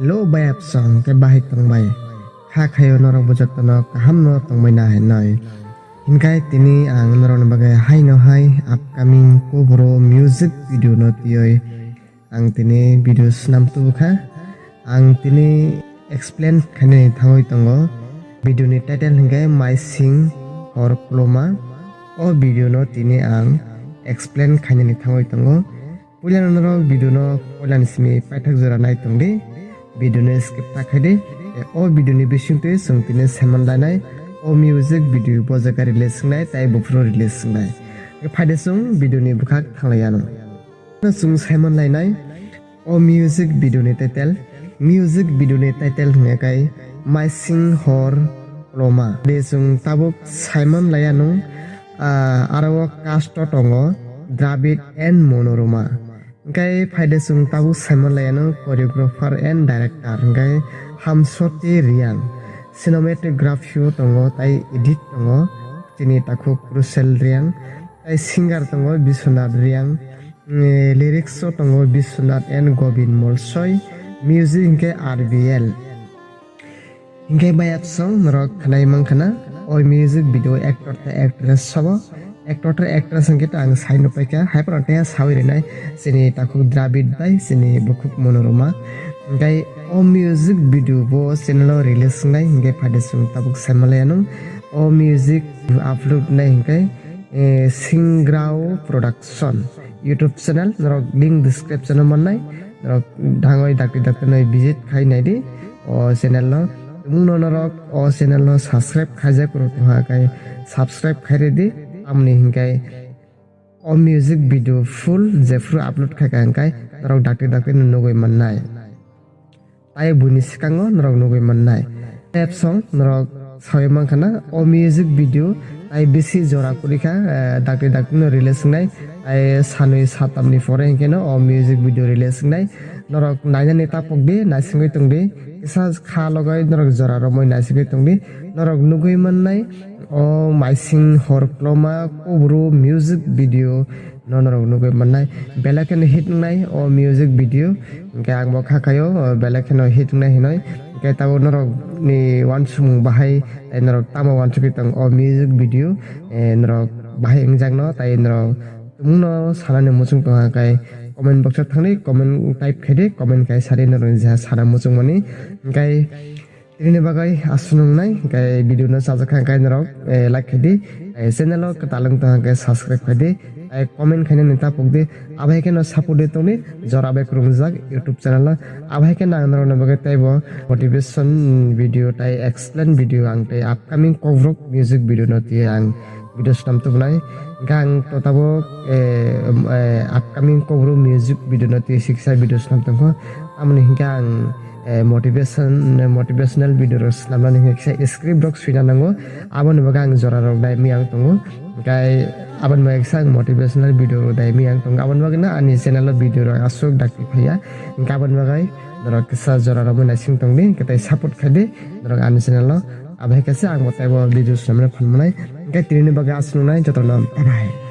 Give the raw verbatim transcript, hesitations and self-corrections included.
Hello bai apsong, khe bahai tongbai? Kha khayo norok bo jotono kaham no tongbai na hinoi. Hinkai tini ang norok ni bagwi haino hai upcoming Kobro music video no twiwi ang tini video swnam tubu kha. Ang tini explain khainani thangwi tongo. Video ni title hinkhe Maising Hor Koloma. O video no tini ang explain khainani thangwi tongo. Puila no norok video no puila ni simi paithak jora nai tong di. Video no skip ta khai di. E, o video ni bising twi chwng tini saiman lainai. O music video bo jaga release wngnai tai buphuru release wngnai. Phaide chwng video ni bwkhak thanglai ano. Chwng saiman lainai. O music video ni title, music video ni title hingya kai Maising Hor Koloma. De chwng tabuk saiman laiya nung, ah, aro o cast o tongo Dravid and Monoroma. Hingkai phaide chwng tabuk saiman laiya nung choreographer and director hingkai Hamsoti Riang. Cinematography o tongo tai edit tongo chini takhuk Russell Riang. Tai singer tongo Biswanath Riang, eh, lyrics o tongo Biswanath and Govind Molsoi, music hinkhe R B L. Hinkhe bayap song norok khnai mankha na, o music video actor tei actress sabo, actor tei actress hinkhe ta ang sai no paikha, hai phano tei sawi rinai chini takhuk Dravid bai chini bukhuk Monoroma. Hinkhe o music video bo channel o release wngnai hinkhe phaide chwng tabuk saimanlaiya nung, o music upload nai hinkhe eh, Singrao Production YouTube channel, norok link description o mannai, norok thangwi dakti dakti nai visit khai nai di o channel no. Tumung no norok o channel no subscribe khaijak rok tongha kai subscribe khai ridi, tamni hinkai o music video full jephru upload khai ka hinkai norok dakti dakti no nugui mannai. Tai buini swkango norok nugui mannai. Rap song norok sawi mankha na, o music video tai bisi jora kwrwi kha, eh, dakti dakti no release wngnai. Tai sanwi satamni pore hinkhe no o music video release wngnai. Norok nainani tapok di, naisingwi tong di. Kisa kha logai norok jora romwi naisingwi tong di. Norok nugui mannai o Maising Hor Koloma Kobro music video no norok nugui mannai, belai kheno hit wngnai o music video. Hinkhe ang bo kha khaio, o belai kheno hit wngnai hinoi. Hinkhe tabuk norok ni uansukmung bahai, tei norok tamo uansugwi tong o music video, eh, norok bahai wngjakno, tei norok tumungno sanani muchung tongkha khe comment box o thangdi, comment type khaidi, comment khai sadi norok je sana muchungmani. Hinkhe Tini bagwi aswk nungnai, hinkhe video no chajak kha, hinkhe norok, eh, like khai di, eh, channel o kwtal wng tong khe subscribe khai di, eh, comment khainani tapok di, abo hai kheno support di tongdi, jora bai kwrwngjak YouTube channel o, abo hai kheno ang norokni bagwi teibo motivation video tai explain video ang tei upcoming Kokborok music video no twi ang video swnam tubunai, hinkhe ang to tabuk, eh, eh, upcoming Kokborok music video no twi siksa video swnam tongkho, tamoni hinkhe ang eh, motivation, motivational video rok swnamnani hinkhe kisa script rok swina nango. Aboni bagwi ang jora rok dai miyang tongo. Hinkhe aboni bagwi kisa ang motivational video rok dai miyang tongo. Aboni bagwi no ani channel o video rok aswk dakti phaiya. Hinkhe aboni bagwi norok kisa jora rok naising tongdi, hinkhe tei support khaidi norok ani channel o. Abo hai khe se ang bo teibo video swnamna phan manai. Hinkhe tini bagwi aswk nai jotono bye bye.